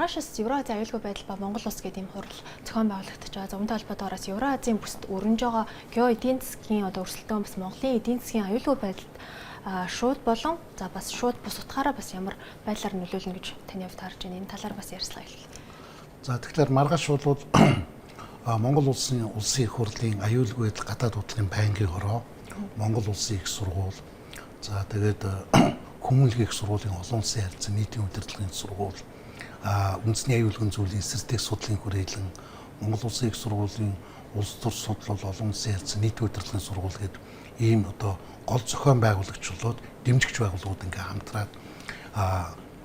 Маргааш бас Евразийн аюулгүй байдал ба Монгол улс гэдэг ийм хурал зохион байгуулагдаж байгаа. За үүнтэй холбоотойгоор бас Евразийн бүсэд өрнөж байгаа гео эдийн засгийн одоо өрсөлдөөн бас Монголын эдийн засгийн аюулгүй байдалд шууд болон за бас шууд бус утгаараа бас ямар байдлаар нөлөөлнө гэж таны хувьд харж байна? Энэ талаар бас ярилцлага хэлье. За, тэгэхээр маргааш бол Монгол улсын улсын их хурлын аюулгүй байдал гадаад бодлогын байнгын хороо, Монгол улсын их сургууль, за тэгээд хүмүүнлэгийн их сургуулийн олон улсын харилцаа нийтийн удирдлагын сургууль, үндэсний аюулгүй зүйлийн стратеги судлалын хүрээлэн, Монгол улсын их сургуулийн улс төр судлал, олон улсын харилцаа нийтийн удирдлагын сургууль гэдэг ийм одоо гол зохион байгуулагч болоод дэмжигч байгууллагууд ингээ хамтраад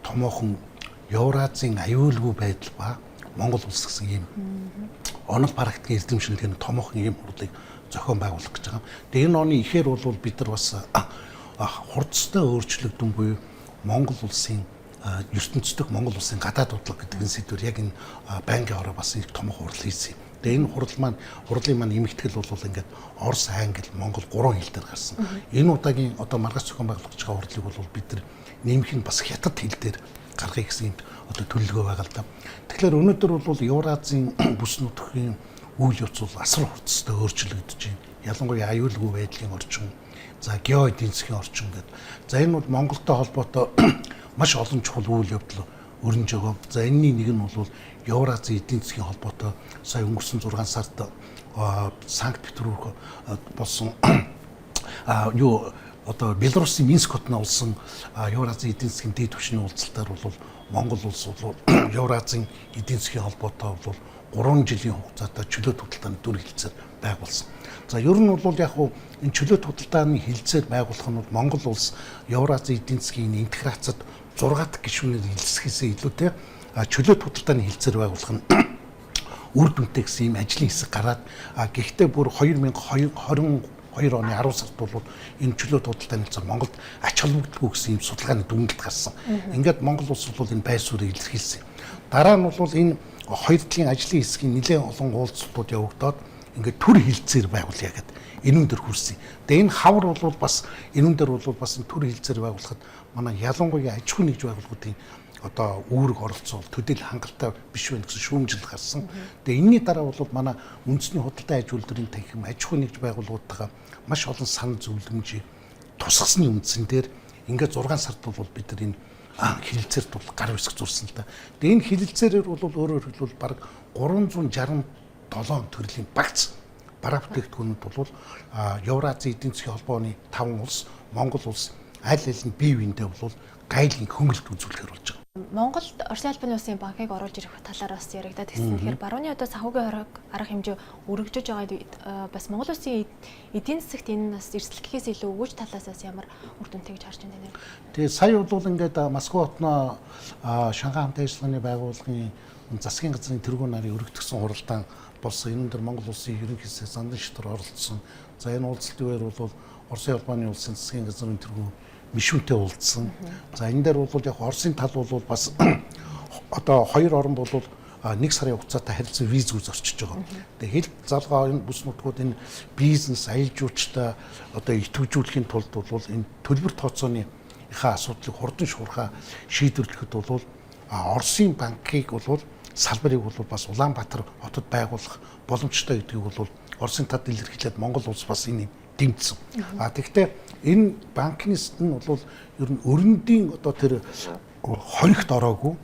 томоохон Евразийн аюулгүй байдал ба Монгол улс гэсэн ийм онол практикийн эрдэм шинжилгээний томоохон ийм хурлыг зохион байгуулах гэж байгаа. Тэгээ энэ оны ихээр бол бид нар бас хурцтай өөрчлөгдөн буюу Монгол улсын ертөнцийн Монгол улсын гадаад бодлого гэдэг энэ сэдвээр яг энэ байнгын хороо бас их томоохон хурал хийсэн юм. Тэгээ энэ хурал маань, хурлын маань эмэгтгэл бол ингээд Орос, Англи, Монгол гурван хэл дээр гарсан. Энэ удаагийн одоо маргааш зохион байгуулах гэж байгаа хурлыг бол бид нар нэмэх нь бас хятад хэл дээр гаргая гэсэн юм одоо төлөвлөгөө байгаа л да. Тэгэхээр өнөөдөр бол Евразийн бүс нутгийн үйл явц бол асар хурцтай өөрчлөгдөж байна. Ялангуяа аюулгүй байдлын орчин, за гео эдийн засгийн орчин гэдэг. За, энэ бол Монголтой холбоотой маш олон чухал үйл явдал өрнөж байгаа. За, энэний нэг нь бол Евразийн эдийн засгийн холбоотой сая өнгөрсөн 6 сард Санкт Петербург болсон юу одоо Беларусын Минск хотно болсон Евразийн эдийн засгийн дээд түвшний уулзалтаар бол Монгол улс бол Евразийн эдийн засгийн холбоотой бол 3 жилийн хугацаатай чөлөөт худалдааны төр хэлэлцээр байгуулсан. За, ер нь бол яг хуу энэ чөлөөт худалдааны хэлэлцээр байгуулах нь бол Монгол улс Евразийн эдийн засгийн интеграцид 6 дахь гишүүнээр элсэхээсээ илүүтэй чөлөөт худалдааны хэлэлцээр байгуулах нь үр дүнтэй гэсэн ийм ажлын хэсэг гараад, гэхдээ бүр 2022 оны 10 сард бол энэ чөлөөт худалдааны хэлэлцээр Монголд ач холбогдолгүй гэсэн ийм судалгааны дүгнэлт гарсан. Ингээд Монгол улс бол энэ байр суурийг илэрхийлсэн. Дараа нь бол энэ хоёр талын ажлын хэсгийн нэлээд олон уулзалтууд явагдаад, ингээд төр хэлэлцээр байгуулъя гэдэг энүүн дээр хүрсэн. Тэгээ энэ хавар бол бас энүүн дээр бол бас энэ төр хэлэлцээр байгуулахад манай ялангуяа аж ахуй нэгж байгууллагуудын одоо үүрэг оролцоо төдийл хангалттай биш байх гэсэн шүүмжил гарсан. Тэгээ энэний дараа бол манай үндэсний худалдаа аж үйлдвэрийн танхим аж ахуй нэгж байгууллагуудтайгаа маш олон санал зөвлөмжийг тусгасны үндсэн дээр ингээд 6 сард бол бид нар энэ хэлэлцээрт бол гар үсэх зурсан л да. Тэгээ энэ хэлэлцээрээр бол өөрөөр хэлбэл бараг 367 төрлийн багц бараа бүтээгдэхүүнүүд бол Евразийн эдийн засгийн холбооны 5 улс, Монгол улс аль аль нь бие биендээ бол гайлын хөнгөлөлт үзүүлэхээр болж байгаа. Монголд Оросын албаны улсын банкыг оруулж ирэх талаар бас яригдаад ирсэн. Тэгэхээр барууны одоо санхүүгийн хориг арга хэмжээ өргөжөж байгаа бас Монгол улсын эдийн засагт энэ бас эрсдэл гэхээс илүү өгөөж талаас бас ямар үр дүнтэй гэж харж байна тань? Тэгээ сая бол ингээд Москва хотноо Шанхай хамтын ажиллагааны байгууллагын засгийн газрын тэргүүн нарын өргөдгсөн хуралдаан болсон. Энэ дээр Монгол улсын ерөнхий сайд Зандан Шатар оролцсон. За, энэ уулзалтын үеэр бол Оросын холбооны улсын засгийн газрын тэргүүн Мишүнтэй уулзсан. За, энэ дээр бол яг Оросын тал бол бас одоо хоёр орн бол нэг сарын хугацаатай харилцан визгүй зорчиж байгаа. Тэгээ хил залгаа энэ бүс нутгууд энэ бизнес аялал жуулчлалаа одоо идэвхжүүлэхийн тулд бол энэ төлбөр тооцооны ихэ асуудлыг хурдан шуурхаа шийдвэрлэхэд бол Оросын банкыг бол салбарыг бол бас Улаанбаатар хотод байгуулах боломжтой гэдгийг бол Оросын тад илэрхийлээд Монгол улс бас энэ дэмжсэн. А тэгвэл энэ банкны нь бол ер нь өрөндийн одоо тэр хоригт ороогүй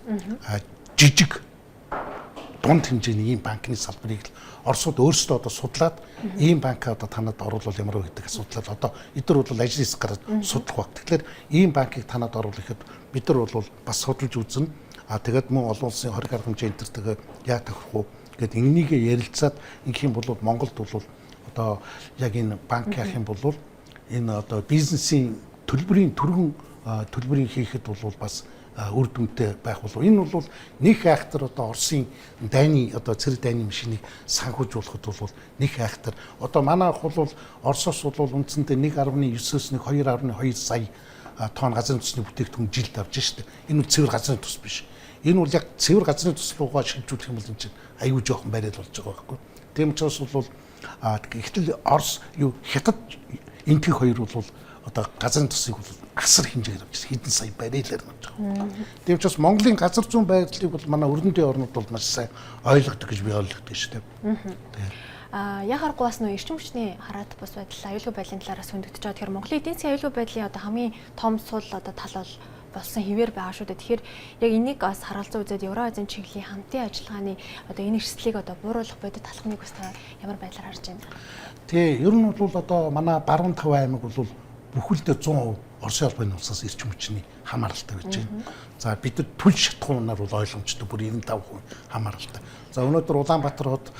жижиг дунд хэмжээний ийм банкны салбарыг л Оросууд өөрсдөө одоо судлаад, ийм банк одоо танад оруулал ямар вэ гэдэг асуудлаар одоо эдгээр бол ажлын хэсэг гараад судлах баг. Тэгэхээр ийм банкыг танад оруулахад бид нар бол бас судалж үзнэ. А тэгээд мөн олон улсын хориг арга хэмжээ энэ тэртэйгээ яа тохирох уу гэд энэнийгээ ярилцаад ингэх юм бол Монголд бол одоо яг энэ банк яах юм бол энэ одоо бизнесийн төлбөрийн түргэн төлбөрийн хийхэд бол бас үр дүнтэй байх болов. Энэ бол нэг айхтар одоо Оросын дайны одоо цэрэг дайны машиныг санхүүжүүлэхэд бол нэг айхтар одоо манай бол Оросоос бол үндсэндээ 1.9-өөс нэг 2.2 сая тонн газрын тосны бүтээгдэхүүн жилд авч штэ. Энэ бол цэвэр газрын тос биш. Энэ бол яг цэвэр газрын тос руугаа шилжүүлэх юм бол энэ чинь аюу жоохон бариад болж байгаа байхгүй. Тийм учраас бол гэтэл Орос юу Хятад энтхэг хоёр бол одоо газрын тосыг бол асар хэмжээгээр авч хэдэн сая барилаар авч байгаа. Тийм учраас Монголын газар зүүн байрлалыг бол манай өрнөдийн орнууд бол маш сайн ойлгодог гэж би ойлгодог шүү дээ. Яхааргүй бас нөө эрчим хүчний хараат бус байдал, аюулгүй байдлын талаараас хөндөгдөж байгаа. Тэгэхээр Монголын эдийн засгийн аюулгүй байдлын одоо хамгийн том сул одоо тал бол болсон хэвээр байгаа шүү дээ. Тэгэхээр яг энийг бас харгалзан үзээд Евроазийн чиглэлийн хамтын ажиллагааны одоо энэ эрсдлийг одоо бууруулах бодит алхмыг бас та ямар байдлаар харж байна? Тий, ер нь бол одоо манай баруун тав аймаг бол бүхэлдээ 100% Оросын холбооны улсаас эрчим хүчний хамааралтай байж байна. За бид нар түл шатхуунаар бол ойлгомжтой бүр 95% хамааралтай. За өнөөдөр Улаанбаатар хот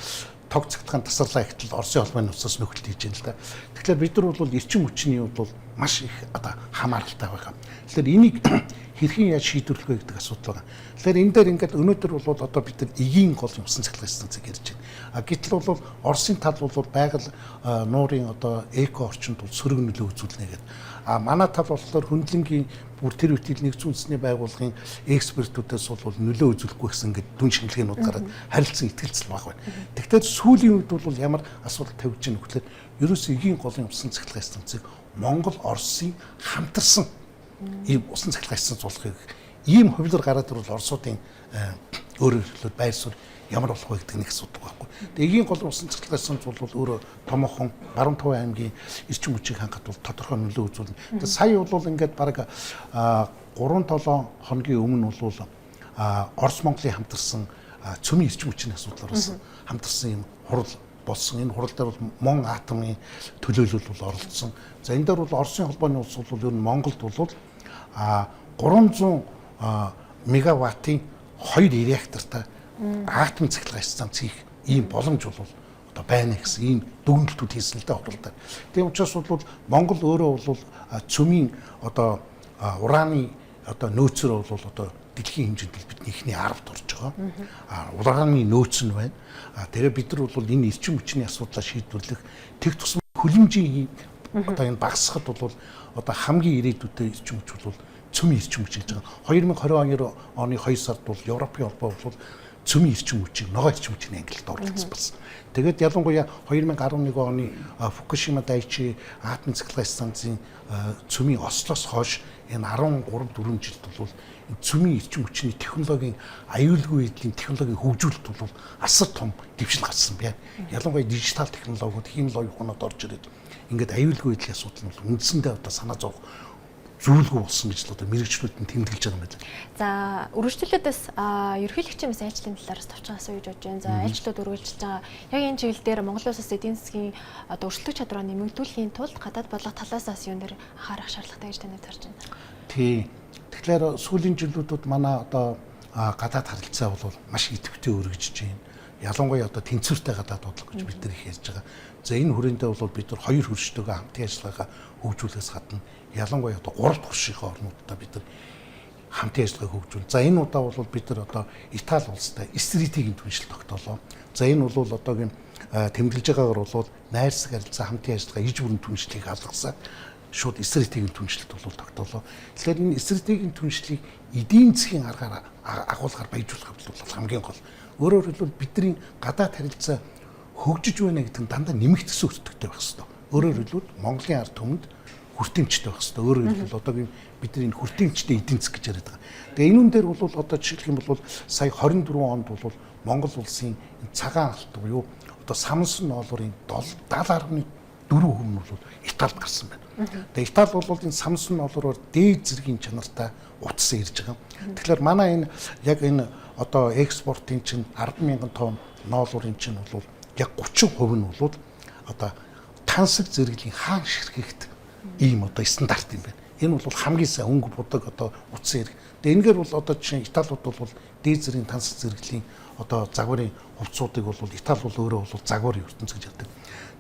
тог цагтхан тасарлаа ихтэл Оросын холбооны улсаас нөхөлт хийж байна л да. Тэгэхээр бид нар бол эрчим хүчний хувьд бол маш их одоо хамааралтай байгаа. Тэгэхээр энийг хэрхэн яаж шийдвэрлэх вэ гэдэг асуудал байгаа. Тэгэхээр энэ дээр ингээд өнөөдөр бол одоо бид нар эгийн гол усан цахилгаан станцыг ярьж байна. А гэтэл бол Оросын тал бол байгаль нуурын одоо эко орчинд бол сөрөг нөлөө үзүүлнэ гэдэг. А манай тал болохоор хөндлөнгийн бүр тэр үеийн нэгдсэн үндэсний байгууллагын экспертүүдээс бол нөлөө үзүүлэхгүй гэсэн ингээд дүн шинжилгээнүүд гараад харилцан итгэлцэл баг байна. Тэгэхээр сүүлийн үед бол ямар асуудал тавьж байгаа нөхлөөр ерөөсөө эгийн голын усан цахилгаан станцыг Монгол Оросын хамтарсан ийм усан цахилгаан станц болохыг ийм хувилбар гараад ирвэл Оросуудын өөрөөр хэлбэл байр суурь ямар болох вэ гэдэг нэг асуудал байхгүй. Тэгээ эгийн гол усан цахилгаан станц бол өөрөө томоохон баруун тав аймгийн эрчим хүчийг хангахад бол тодорхой нөлөө үзүүлнэ. Тэгээ сая бол ингээд бараг 3-7 хоногийн өмнө бол Орос Монголын хамтарсан цөмийн эрчим хүчний асуудлаар бас хамтарсан юм хурал болсон. Энэ хурал дээр бол Мон атомын төлөөлөл бол оролцсон. За энэ дээр бол Оросын холбооны улс бол ер нь Монголд бол 300 мегаваттын 2 реактортай атом цахилгаан станц хийх ийм боломж бол одоо байна гэсэн ийм дүгнэлтүүд хийсэн л да хурал дээр. Тийм учраас бол Монгол өөрөө бол цөмийн одоо ураны одоо нөөцөөр бол одоо дэлхийн хэмжээнд бол бидний эхний 10-д орж байгаа. Ураны нөөц нь байна. Тэгээ бид нар бол энэ эрчим хүчний асуудлаа шийдвэрлэх тэг тусам хөлөмжийн одоо энэ багасгахад бол одоо хамгийн ирээдүйдээ эрчим хүч бол цөмийн эрчим хүч гэж байгаа. 2022 оны 2 сард бол Европын холбоо бол цөмийн эрчим хүчийг ногоо эрчим хүчний ангилалд оруулсан болсон. Тэгээд ялангуяа 2011 оны Фукушима Дайчи атомын цахилгаан станцын цөмийн ослоос хойш энэ 13 4 жилд бол цөмийн эрчим хүчний технологийн аюулгүй эдлийн технологийн хөгжүүлэлт бол асар том дэвшил гарсан байна. Ялангуяа дижитал технологиуд, хиймэл оюун ухаанууд орж ирээд ингээд аюулгүй эдлийн асуудал нь бол үндсэндээ одоо санаа зовх зүйлгүй болсон гэж л одоо мэрэгчлүүд нь тэмдэглэж байгаа юм байна. За өргөжлөлөөдөөс ерөнхийлөгчийн бас айлчлалын талаараас товчхон асууя гэж бодож байна. За айлчлалууд үргэлжилж байгаа. Яг энэ чиглэл дээр Монгол улсаас эдийн засгийн одоо өрсөлдөх чадвараа нэмэгдүүлэхийн тулд гадаад бодлого талаас бас юун дээр анхаарах шаардлагатай гэж тань харж байна. Тий. Тэгэхээр сүүлийн жилүүдэд манай одоо гадаад харилцаа бол маш идэвхтэй өргөжж байна. Ялангуяа одоо тэнцвэртэй гадаад бодлого гэж бид нар их ярьж байгаа. За энэ хүрээндээ бол бид нар хоёр хөрштэйгээ хамтын ажиллагаагаа хөгжүүлэхээс гадна ялангуяа одоо 3 дахь хөршийнхээ орнуудтай бид нар хамтын ажиллагааг хөгжүүл. За энэ удаа бол бид нар одоо Итали улстай стратегийн түншил тогтоолоо. За энэ бол одоогийн тэмдэглэж байгаагаар бол найрсаг харилцаа хамтын ажиллагаа иж бүрэн түншлийг алгасан шууд стратегийн түншлэлт бол тогтоолоо. Тэгэхээр энэ стратегийн түншлийг эдийн засгийн аргаар агуулгаар баяжуулах бол хамгийн гол. Өөрөөр хэлбэл бидний гадаад харилцаа хөгжиж байна гэдэг нь дандаа нэмэгдсэн өртөгтэй байх хэрэгтэй. Өөрөөр хэлбэл Монголын ард түмэнд хүртээмжтэй байх хэрэгтэй. Өөрөөр хэлбэл одоогийн бидний энэ хүртээмжтэй эдийн засаг гэж яриад байгаа. Тэгээ энэ үн дээр бол одоо жишээлх юм бол сая 24 онд бол Монгол улсын цагаан алт буюу одоо самсан ноолуурын 70.4% нь бол Италид гарсан байна. Тэгээ Итали бол энэ самсан ноолуураар дээд зэргийн чанартай утас ирж байгаа. Тэгэхээр манай энэ яг энэ одоо экспортын чинь 10,000 тонн ноолуурын чинь бол яг 30% нь бол одоо тансаг зэрэглэлийн хаан ширхэгт ийм одоо стандарт юм байна. Энэ бол хамгийн сайн өнгө будаг одоо утсан хэрэг. Тэгээ энэгээр бол одоо жишээ Италиуд бол дээд зэргийн тансаг зэрэглэлийн одоо загварын хувцсуудыг бол Итали бол өөрөө бол загварын ертөнц гэж ярьдаг.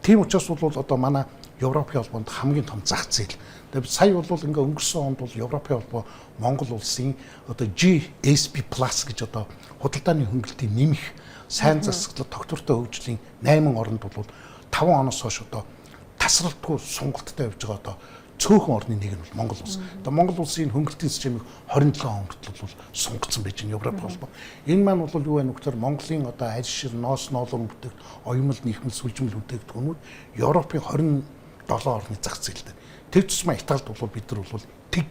Тийм учраас бол одоо манай Европын холбоонд хамгийн том зах зээл. Тэгээ сая бол ингээ өнгөрсөн онд бол Европын холбоо Монгол улсын одоо GSP Plus гэж одоо худалдааны хөнгөлтийг нэмэх сайн засаглал тогтвортой хөгжлийн 8 оронд бол 5 оноос хойш одоо тасралтгүй сунгалттай явж байгаа одоо цөөхөн орны нэг нь бол Монгол улс. Одоо Монгол улсын хөнгөлтийн системийг 27 он хүртэл бол сунгацсан байж байна Европ холбоо. Энэ маань бол юу вэ гэхээр Монголын одоо аль шир, ноос ноолуун бүтээгт, оёмол, нийхмэл, сүлжмэл бүтээгдэхүүнүүд Европын 27 орны зах зээл дээр. Тэр тусмаа Италид бол бид нар бол тэг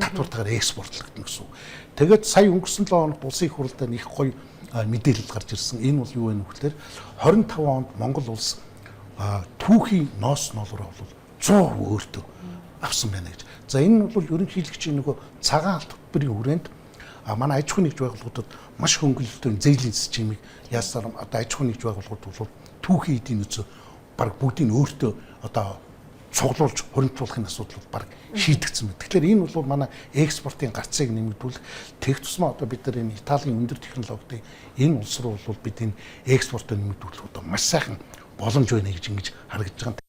татвартайгаар экспортлогдно гэсэн үг. Тэгээд сая өнгөрсөн 7 хоногт улсын их хурлд их гоё мэдээлэл гарч ирсэн. Энэ бол юу вэ гэхээр 25 онд Монгол улс түүхийн ноос ноолроо бол 100% өөртөө авсан байна гэж. За, энэ нь бол ерөнхийлөгчийн нөгөө цагаан алт хөтөлбөрийн хүрээнд манай аж ахуйн нэгж байгууллагуудад маш хөнгөлөлтөөр зээлийн системийг яасаар одоо аж ахуйн нэгж байгууллагууд бол түүхийн эдийн нөөцөө баг бүгдийг өөртөө одоо цуглуулж хоригдуулахын асуудал бол баг шийдэгдсэн байна. Тэгэхээр энэ бол манай экспортын гарцыг нэмэгдүүлэх, тэг тусмаа одоо бид нар энэ Италийн өндөр технологийн энэ улс руу бол бид энэ экспортоо нэмэгдүүлэх одоо маш сайхан боломж байна гэж ингэж харагдаж байгаа.